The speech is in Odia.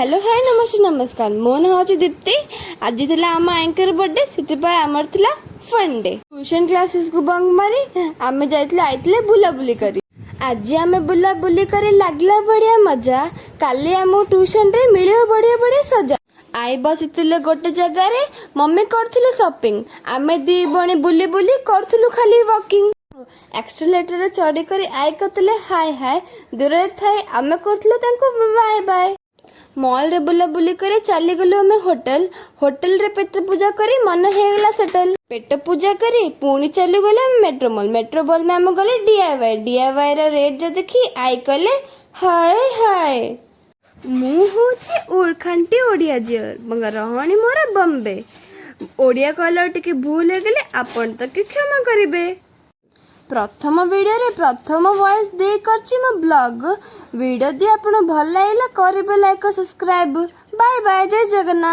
ହ୍ୟାଲୋ, ହାଇ, ନମସ୍ତେ, ନମସ୍କାର। ମୋ ନାଁ ହେଉଛି ଦୀପ୍ତି। ଆଜି ଥିଲା ଆମ ଆଇଙ୍କର ବର୍ଥଡେ, ସେଥିପାଇଁ ଆମର ଥିଲା ଫନ୍ ଡେ। ଟ୍ୟୁସନ୍ କ୍ଲାସେସକୁ ବଙ୍କ ମାରି ଆମେ ଯାଇଥିଲୁ, ଆଇଥିଲେ ବୁଲାବୁଲି କରି। ଆଜି ଆମେ ବୁଲାବୁଲି କରି ଲାଗିଲା ବଢିଆ ମଜା। କାଲି ଆମକୁ ଟ୍ୟୁସନରେ ମିଳିବ ବଢିଆ ବଢିଆ ସଜା। I ବସିଥିଲେ ଗୋଟେ ଜାଗାରେ, ମମି କରୁଥିଲେ ସପିଂ, ଆମେ ଦି ଭଉଣୀ ବୁଲି ବୁଲି କରୁଥିଲୁ ଖାଲି ୱାକିଂ। ଆକ୍ସିଲେଟରରେ ଚଢି କରି I କରୁଥିଲେ ହାଏ ହାଏ, ଦୂରରେ ଥାଇ ଆମେ କରୁଥିଲୁ ତାଙ୍କୁ ବାଏ ବାଏ। ମଲରେ ବୁଲାବୁଲି କରି ଚାଲିଗଲୁ ଆମେ ହୋଟେଲ। ହୋଟେଲରେ ପେଟ ପୂଜା କରି ମନ ହେଇଗଲା ସେଟେଲ। ପେଟ ପୂଜା କରି ପୁଣି ଚାଲିଗଲୁ ଆମେ ମେଟ୍ରୋ ମଲ୍। ମେଟ୍ରୋ ମଲ୍ ଆମେ ଗଲେ ଡିଆଇୱାଇ। ଡିଆଇୱାଇ ର ରେଟ୍ ଯଦି ଦେଖି I କଲେ ହାଏ ହାଏ। ମୁଁ ହଉଛି ଖାଣ୍ଟି ଓଡ଼ିଆ ଝିଅ, ରହଣି ମୋର ବମ୍ବେ। ଓଡ଼ିଆ କହିଲା ଟିକେ ଭୁଲ ହେଇଗଲେ ଆପଣ ତାকে କ୍ଷମା କରିବେ। ପ୍ରଥମ ଭିଡ଼ିଓରେ ପ୍ରଥମ ଭଏସ୍ ଦେଇ କରିଛି ମୋ ବ୍ଲଗ୍। ଭିଡ଼ିଓ ଯଦି ଆପଣ ଭଲ ଲାଗିଲା, କରିବେ ଲାଇକ୍ ଓ ସବସ୍କ୍ରାଇବ୍। ବାଏ ବାଏ, ଜୟ ଜଗନ୍ନାଥ।